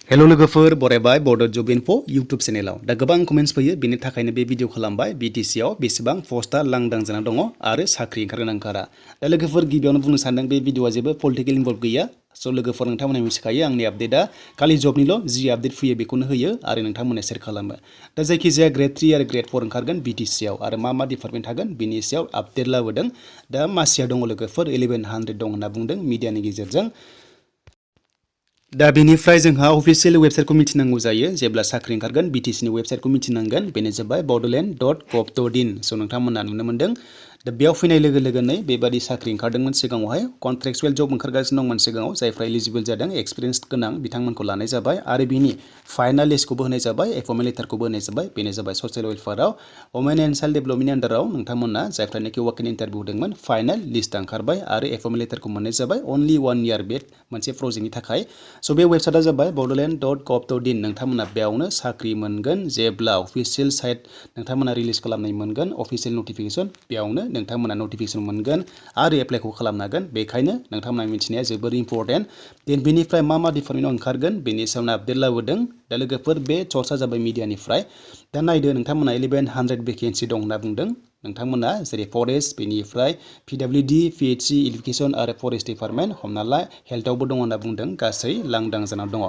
hello लोगोफोर बरायबाय बड जब info YouTube चेनेलाव दा गोबां कमेन्ट्स फैयो बेनि थाखायनो बे भिडिअ खालामबाय BTC आव बेसेबां पोस्टआ लांदां जाना दङ आरो साख्रि ओंखारगोन ओंखारा दा लोगोफोर गिबियावनो बुंनो सानदों बे भिडिअआ जेबो पलिटिकल इनभल्व गैया स' लोगोफोर नोंथांमोना मिथिखायो आंनि आपडेटआ खालि जबनिल' जि आपडेट फैयो बेखौनो होयो आरो नोंथांमोना शेयार खालामो दा जायखिजाया Gr.3 आरो Gr.4 ओंखारगोन BTC आव आरो मा डिपार्टमेन्ट थागोन बिनि सायाव आपडेट लाबोदों दा मासिया दङ लोगोफोर 1100 दं होनना बुंदों मिडियानि गेजेरजों दा बेनिफ्राय जोंहा अफिसियेल वेबसाइटखौ मिथिनांगौ जायो जेब्ला साख्रि ओंखारगोन BTC नि वेबसाइटखौ मिथिनांगोन बेनो जाबाय bodoland.gr.3 स' नोंथांमोना नुनो मोनदों दा बेयाव फैनाय लोगो लोगोनो बेबादि साख्रि ओंखारदोंमोन सिगाङावहाय कन्ट्रेक्चुएल जब ओंखारगासिनो दंमोन सिगाङाव जायफ्रा एलिजिबल जादों एक्सपिरियेन्स गोनां बिथांमोनखौ लानाय जाबाय आरो बिनि फाइनाल लिस्टखौबो होनाय जाबाय एपइन्टमेन्ट लेटारखौबो होनाय जाबाय बेनो जाबाय ससियेल वेलफेयाराव वुमेन एन्ड चाइल्ड डेभेलपमेन्टनि आन्डाराव नोंथांमोना जायफ्रानोखि वाकिं इन्टारभिउ होदोंमोन फाइनाल लिस्टआ ओंखारबाय आरो एपइन्टमेन्ट लेटारखौ मोननाय जाबाय अनलि 1 इयार बे मोनसे प्रजेक्टनि थाखाय स' बे वेबसाइटआ जाबाय bodoland.gr.3 नोंथांमोना बेयावनो साख्रि मोनगोन जेब्ला अफिसियेल साइट नोंथांमोना रिलिज खालामनाय मोनगोन अफिसियेल नटिफिकेसन बेयावनो नोंथांमोना नटिफिकेसन मोनगोन आरो एप्लाइखौ खालामनो हागोन बेखायनो नोंथांमोना मिथिनाया जोबोर इम्पर्टेन्ट देन बेनिफ्राय मा डिपार्टमेन्टआव ओंखारगोन बेनि सायावनो आपडेट लाबोदों दा लोगोफोर बे सर्सआ जाबाय मिडियानिफ्राय दा नायदो नोंथांमोना 1100 भेकेन्सि दं होनना बुंदों नोंथांमोना जेरै फरेस्ट बेनिफ्राय PWD PHC इडुकेसन आरो फरेस्ट डिपार्टमेन्ट हमना ला हेल्थआवबो दङ होनना बुंदों गासै लांदां जाना दङ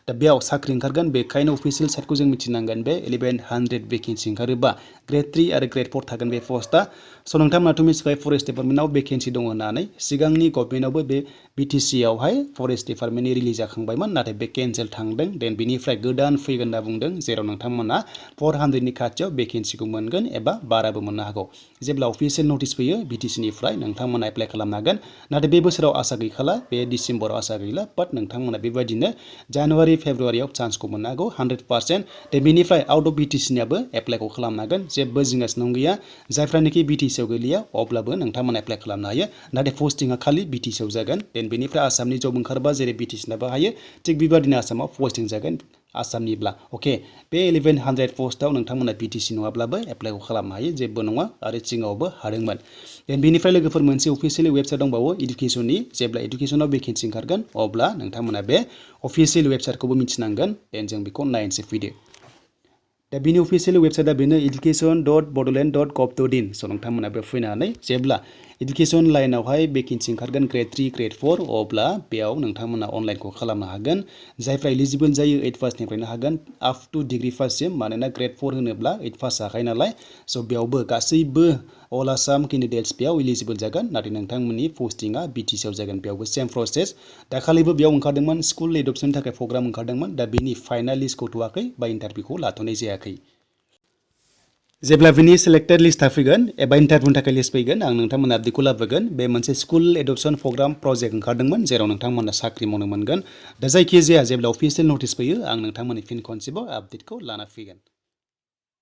दा बेयाव साख्रि ओंखारगोन बेखायनो अफिसियेल साइटखौ जों मिथिनांगोन बे 1100 भेकेन्सि ओंखारोबा Gr.3 आरो Gr.4 थागोन बे पस्टआ स' नोंथांमोनाथ' मिथिबाय फरेस्ट डिपार्टमेन्टआव भेकेन्सि दङ होननानै सिगांनि गभर्नमेन्टआवबो बे BTC आवहाय फरेस्ट डिपार्टमेन्टनि रिलिज जाखांबायमोन नाथाय बे केन्सेल थांदों देन बिनिफ्राय गोदान फैगोन होनना बुंदों जेराव नोंथांमोना 400 नि खाथियाव भेकेन्सिखौ मोनगोन एबा बाराबो मोननो हागौ जेब्ला अफिसियेल नटिस फैयो BTC निफ्राय नोंथांमोना एप्लाइ खालामनो हागोन नाथाय बे बोसोराव आसा गैखाला बे डिसेम्बराव आसा गैला बाट नोंथांमोना बेबायदिनो जानुवारि फेब्रुवारियाव चान्सखौ मोननो हागौ 100% दे बेनिफ्राय आउट अफ BTC नियाबो एप्लाइखौ खालामनो हागोन जेबो जिंगासिनो गैया जायफ्रानोखि BTC आव गोलैया अब्लाबो नोंथांमोना एप्लाइ खालामनो हायो नाथाय पस्टिंआ खालि BTC आव जागोन देन बेनिफ्राय आसामनि जब ओंखारबा जेरै BTC नाबो हायो थिग बेबादिनो आसामाव पस्टिं जागोन आसामनिब्ला अके बे 1100 पस्टआव नोंथांमोना BTC नङाब्लाबो एप्लाइखौ खालामनो हायो जेबो नङा आरो सिगाङावबो हादोंमोन देन बेनिफ्राय लोगोफोर मोनसे अफिसियेल वेबसाइट दंबावो इडुकेसननि जेब्ला इडुकेसनाव भेकेन्सि ओंखारगोन अब्ला नोंथांमोना बे अफिसियेल वेबसाइटखौबो मिथिनांगोन देन जों बेखौ नायनोसै फैदो दा बिनि अफिसियेल वेबसाइटआ बेनो education.bodoland.gr.3 स' नोंथांमोना बेयाव फैनानै जेब्ला इडुकेसन लाइनावहाय भेकेन्सि ओंखारगोन Gr.3 Gr.4 अब्ला बेयाव नोंथांमोना अनलाइनखौ खालामनो हागोन जायफ्रा एलिजिबल जायो 8 पासनिफ्रायनो हागोन आप टु डिग्री पाससिम मानोना Gr.4 होनोब्ला 8 पास जाखायो नालाय स' बेयावबो गासैबो अल आसाम केन्डिडेट्स बेयाव एलिजिबल जागोन नाथाय नोंथांमोननि पस्टिंआ BTC आव जागोन बेयावबो सेम प्रसेस दाखालिबो बेयाव ओंखारदोंमोन स्कुल एडप्शननि थाखाय प्रग्राम ओंखारदोंमोन दा बिनि फाइनाल लिस्टखौ होथ'वाखै बा इन्टारभिउखौ लाथ'नाय जायाखै जेब्ला बिनि सेलेक्टेड लिस्टआ फैगोन एबा इन्टारभिउनि थाखाय लिस्ट फैगोन आं नोंथांमोना आपडेटखौ लाबोगोन बे मोनसे स्कुल एडप्शन प्रग्राम प्रजेक्ट ओंखारदोंमोन जेराव नोंथांमोना साख्रि मावनो मोनगोन दा जायखिजाया जेब्ला अफिसियेल नटिस फैयो आं नोंथांमोननि फिन खनसेबाव आपडेटखौ लाना फैगोन